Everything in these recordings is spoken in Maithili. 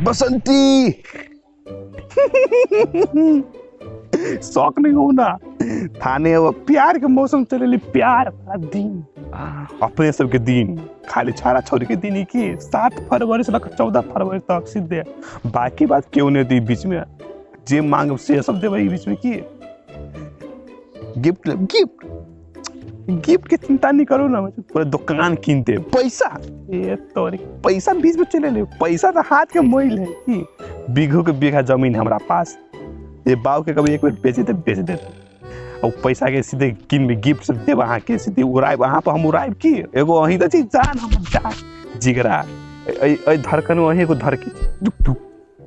बसंती शौक नहीं हो ना थाने वो प्यार के मौसम चले प्यार वाला दिन अपने सबके दिन खाली छाड़ा छौरी के दिन ही की 7 फरवरी से लकर 14 फरवरी तक सीधे। बाकी बात क्यों नहीं दी बीच में, जे मांग से सब देबै बीच में। की गिफ्ट गिफ्ट गिफ्ट के चिंता नहीं करो ना, पूरा दुकान कीन दे। पैसा ये तोरी पैसा बीच में चले ले, पैसा तो हाथ के मैल है। की बीघो के बीघा जमीन है हमरा पास, ये बाव के कभी एक बेर बेचे तो बेच देते और पैसा के सीधे कीन में गिफ्ट सब देब अहाँके, सीधे उड़ायब अहाँ पर हम उड़ायब। की एगो अहीं तऽ छी जान, हमर जान जिगरा, एहि धड़कन में अहीं एगो धड़की डुक डुक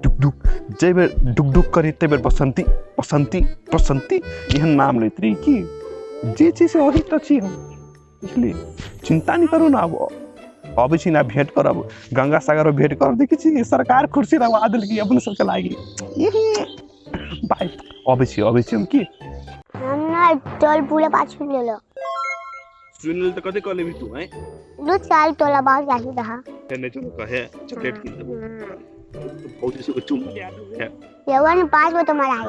डुक डुक, जाहि बेर डुक डुक करी ताहि बेर बसंती बसंती बसंती एहन नाम लैत रही। की जे छी से वही तऽ छी हम, बुझलियै? चिंता नहीं करू ना। अब अबै छी ना भेंट करब, गंगा सागर में भेंट करब। देखै छी सरकार कुर्सी लगवा देलकै अपने सबके लागी। बाय, अबै छी, अबै छी हम। की ना चल पूरा बात सुन लेलो। सुन लेल तऽ कथी कह लेबही तू हैं? 2 साल तोला बात जाही रहा। नहि चलो कहे चॉकलेट कीन देबो, भौजी से चुम्मा लिया देबो है। यवन 5 गो तुम्हारा है।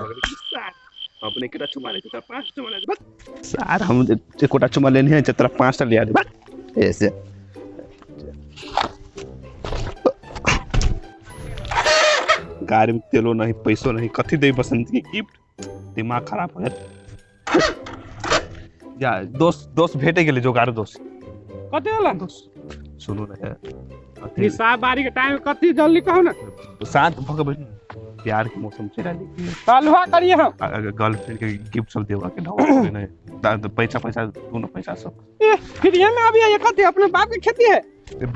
अपने केटा चुमा ले, तोरा 5 चुमा ले बस। सार हम एकोटा चुमा लेने हैं, तोरा 5टा लिया दे बस ऐसे। गाड़ी में तेलो नहीं, पैसो नहीं, कथी दे बसंत के गिफ्ट? दिमाग खराब हो जाए। जा दोस्त, दोस्त भेटे गेलै जोगार दोस्त। कथी होला? दोस्त सुनू ने है। हिसाब बारी के टाइम कथी, जल्दी कहू ना। शांत भऽ के बैठ, प्यार के मौसम चलि रहलै। तलुआ करिए हम। गर्लफ्रेंड के गिफ्ट सब देबा के नहीं, पैसा पैसा दोनों पैसा सब। ए, फिर ये में अभी ये कथी अपने बाप के खेती है?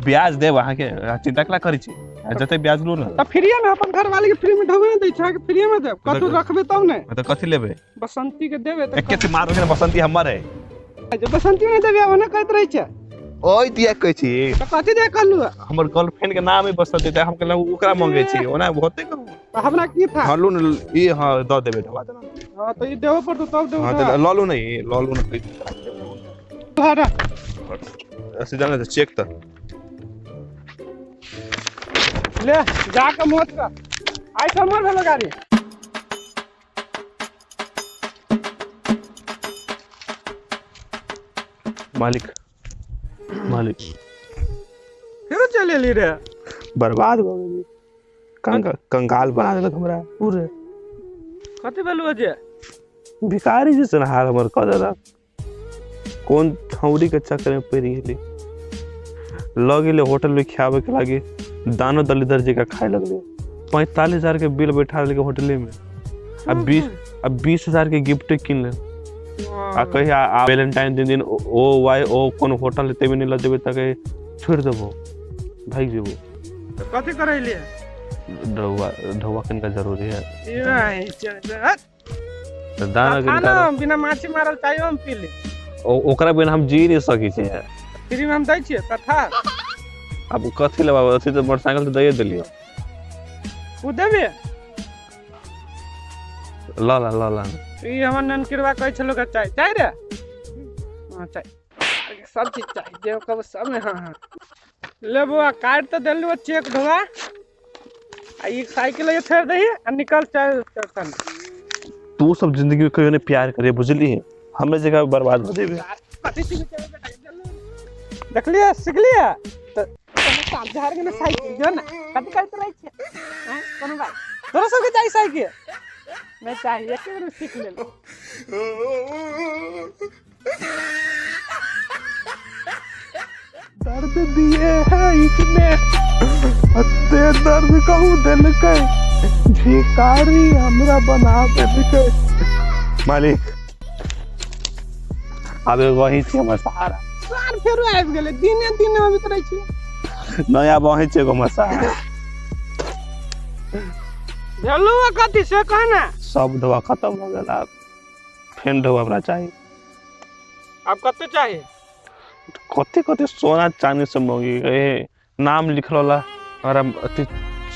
ब्याज देब अहाँके, चिंता कला करै छी? आ जते ब्याज लो ने। तऽ फ्रीए में अपन घर वाले के फ्री में ढोबे ने दै छै, फ्री में देब कतू रखबे तब ने। तऽ कथी लेबै? बसंती के देबे तऽ। एके मारो के, बसंती हमर है। जे बसंती नहि देबे ओना कहैत रहै छै। ओहि दिया कहै छी। तऽ कथी दे कहलू? हमर गर्लफ्रेंड के नाम है बसंती, तऽ हम कहलहुँ ओकरा मंगे छी, ओना होते कहू। तऽ हमरा की था? हँ लू ने ई, हँ दऽ देबै ढवा देना। हँ तऽ ई देबो पड़तौ तब देबो। हँ तऽ लऽ लू ने, ई लऽ लू ने। ऐसे जाना तऽ चेक तऽ। ले जाके मौत कर, आइ हमर भेलो गाड़ी। मालिक मालिक। फेरो चलि एली रे? बर्बाद भऽ गेली, कंगाल बना देलक हमरा पूरे। कथी भेलौ जे? भिखारी जैसन हाल हमर कऽ देलक। कोन छौड़ी के चक्कर में पड़ि गेली, लऽ गेलै होटल में खियाबे के लागी, दानो दलिदर जकाँ खाए लगलै। 45,000 के बिल बैठा देलकै होटले में। आ 20,000 के गिफ्ट कीन लेल आ कही आ वैलेंटाइन दिन दिन ओ वाई ओ कोन होटल तेमे नहि लऽ जेबै तऽ कही छोड़ि देबो, भागि जेबो। तऽ कथी करैलियै? ढौआ, ढौआ किनका जरूरी है? ई तऽ दाना खा किनका ने, बिना माछी मारल चायो हम पी ली। ओकरा बिना हम जी नहि सकै छियै। फ्री में हम दै छियै कथा। आब कथी लेबै? अथी तऽ मोटरसाइकिल तऽ दैए देलियौ। ओ देबे। लऽ ला, लऽ ला। ई हमर ननकिरवा कहै छलो के चाय चाय रे। हाँ चाय, सब चीज चाही जे कहबो सब में। हाँ हाँ ले बौआ, काटि तऽ देलू चेक ढोआ, आ ई साइकिल ये छोड़ि दही आ निकल चल चल। तू सब जिंदगी में कहियो नहीं प्यार करे, बुझली? हमरे जगह बर्बाद हो जेबे। कथी चीज के बेटा देखलियै, सिखलियै तऽ कोनो झाड़ के ने साइकिल जो ने कथी करैत रहै छियै आँय? कोनो बात तोरा सबके चाही साइकिल? नहि चाही, एके बेर सीख लेलहुँ। दर्द दिए है इसने, अते दर्द कहूँ देलकै, भिखारी हमरा बना देलकै। मालिक, आब एगो अहीं छी हमर सहारा। सार फेरो आबि गेलै, दिने दिने अबैत रहै छियै। नहि, आब अहीं छी एगो हमर सहारा। भेलौ कथी से कह ने। सब दवा खत्म हो गेल, आब फेन दवा हमरा चाही। आब कते चाही? कते कते सोना चांदी सब मंगी, ए नाम लिखल वाला और अथी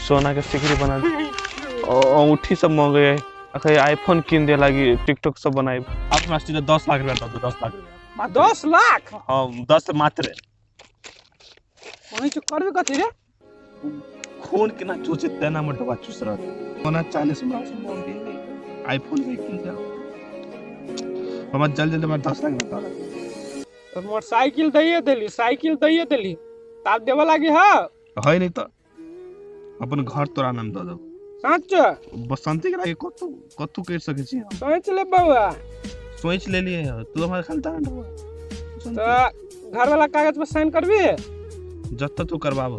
सोना के सिकरी बना अंगूठी सब मंगे, आ आईफोन कीन दे लागी, टिकटॉक सब बनाई। अब हमरा सीधा 10 लाख रुपया दऽ दू, 10 लाख रुपया। 10 लाख? हाँ, 10 मात्र। वहीं से करबे कथी रे? खून केना चूसे तेना हमर ढोबा चूस रहल। सोना चांदी से हमरा से महंगी नहीं, आईफोन भी किन जाओ। हमरा जल्द जल्द हमरा 10 लाख बता। तो मोटरसाइकिल दैये देली, साइकिल दैये देली, ताब देबऽ लागी है? है नहीं तो अपन घर तोरा नाम दऽ देबो। सच? बसंती के लागे कतू कतू कर सकै छी हम। सोच ले बउआ। सोच लेलिए, तू हमरा खाली दान ढोबा। तो घर वाला कागज पर साइन करबी? जत्ता तू करबाब।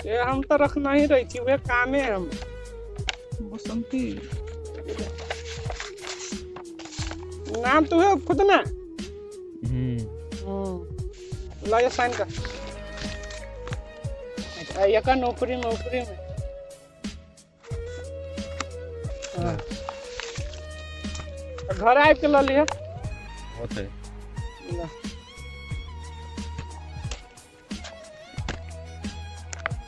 ए हम तो रखना ही रही छी, उहे कामे हम। बसंती नाम तो है खुद ना। ला ये साइन कर। अच्छा ये का नौकरी नौकरी में। हाँ। घर आबि के ल लिह। होतै। ला।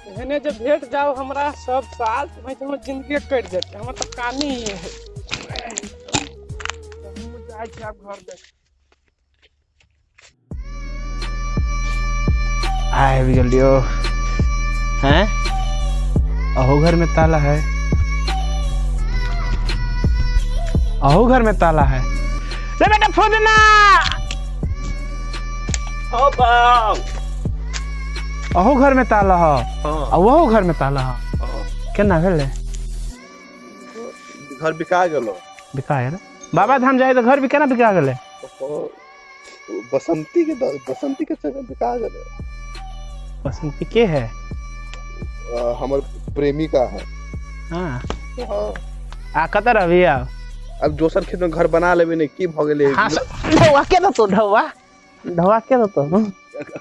एहने जे भेट जाओ हमरा सब साल तो भाई हमर जिंदगी कटि जेतै, हमर तऽ कामे ही है। हम जाइ छी आब घर देख। आबि गेलियो हैं, अहो घर में ताला है, अहो घर में ताला है। रे बेटा फुदना, हो बाप, अहो घर में ताला है। हाँ। आ वहो घर में ताला है। केना भेलै? घर बिका गेलो। बिका गेलै? बाबा धाम जाए तो घर भी केना बिका गेलै? बसंती के बसंती के संग बिका गेलै। बसंती के है? हमर प्रेमिका है। हाँ। हाँ। आ कतऽ रहबी आब? अब दोसर खेत में घर बना लेबे ने की भऽ गेलै? हाँ, ढौआ के देतौ? ढौआ ढौआ के देतौ?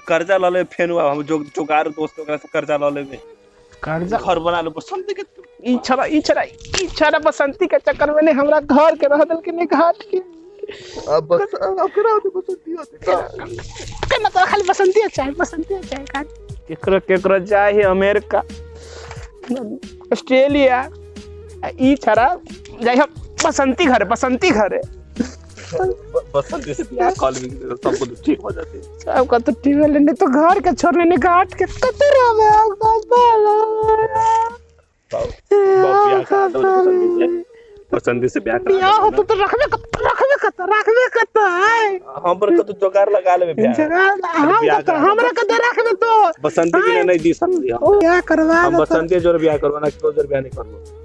कर्जा लऽ लेबै फेन, हम जो जोगार दोस्त ओकरा से कर्जा लऽ लेबै, कर्जा घर बना लेबै बसंती के। ई छड़ा ई छड़ा ई छड़ा बसंती के चक्कर में ने हमरा घर के रह देलकै ने घाट के। अब बस अब केना होतै बसंती होतै केना तोरा खाली बसंती चाही, बसंती चाही खाली। केकरो केकरो जाही अमेरिका ऑस्ट्रेलिया, ई छड़ा जाइ हम बसंती घर, बसंती घर। बसंती से बियाह कऽ लेबै सब कुछ ठीक हो जेतै। सब कतौ ठीक भेलै नहीं तो घर के छोड़ने ने घाट के कतौ रहबै आब? बियाह करा देबै बसंती से, बसंती से बियाह करा बियाह देबै। होतौ तो रखबे कतौ, रखबे कतौ, रखबे कतौ है? हम पर कतौ जोगार लगा लेबै बियाह। हम बियाह कतौ करा हमरा कतौ रखबे तो बसंती बिना नहीं दी समझी हम। बियाह करवा हम देतौ। बसंती जोर बियाह करबो ना केकरो जोर बियाह नहीं करबो।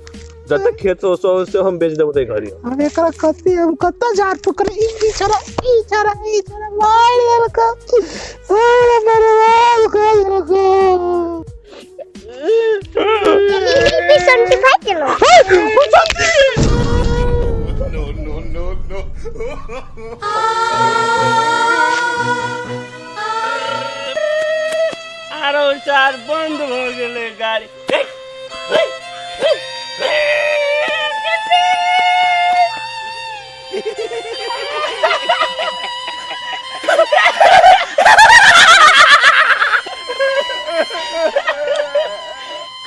जते खेत हो सो से हम बेच देबो ते घरी। हम एकरा कथी हम कतौ झाड़ फूक करे? ई छड़ा ई छड़ा ई छड़ा मार देलको, सारा बर्बाद कर देलको। बसंती भाग गेलो। बसंती आरो चार बंद भ गेलै गाड़ी।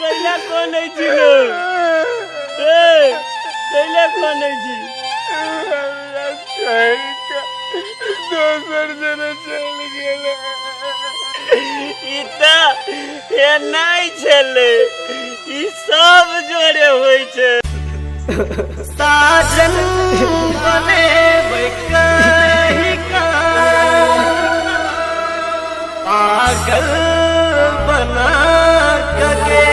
कैला कोनै छी लोग? ए कैला कोनै छी? दोसर जने चलि गेलै। ई तऽ एनाइ छलै, ई सब जोरे होइ छै। साजन बनेबै कहि का, पागल बना के।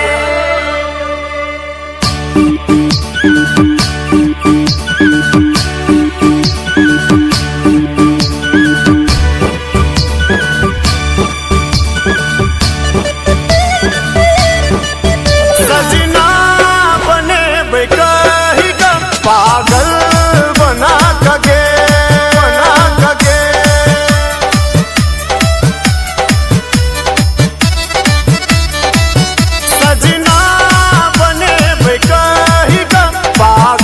सजना बनेबै कहि का, पागल बना के, बना के। सजना बनेबै कहि का, पागल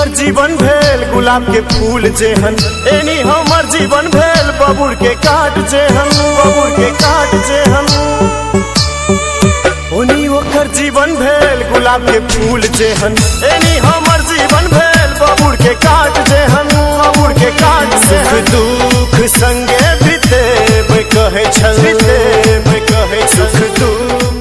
ओकर जीवन भेल गुलाब के फूल जेहन, एनी हमर जीवन भेल बबूर के काट जेहन, बबूर के काट जेहन। ओनी ओकर जीवन भेल गुलाब के फूल जेहन, एनी हमर जीवन भेल बबूर के काट जेहन, बबूर के काट। सुख दुख संगे बितेबै कहै छल, बितेबै कहै, सुख दुख।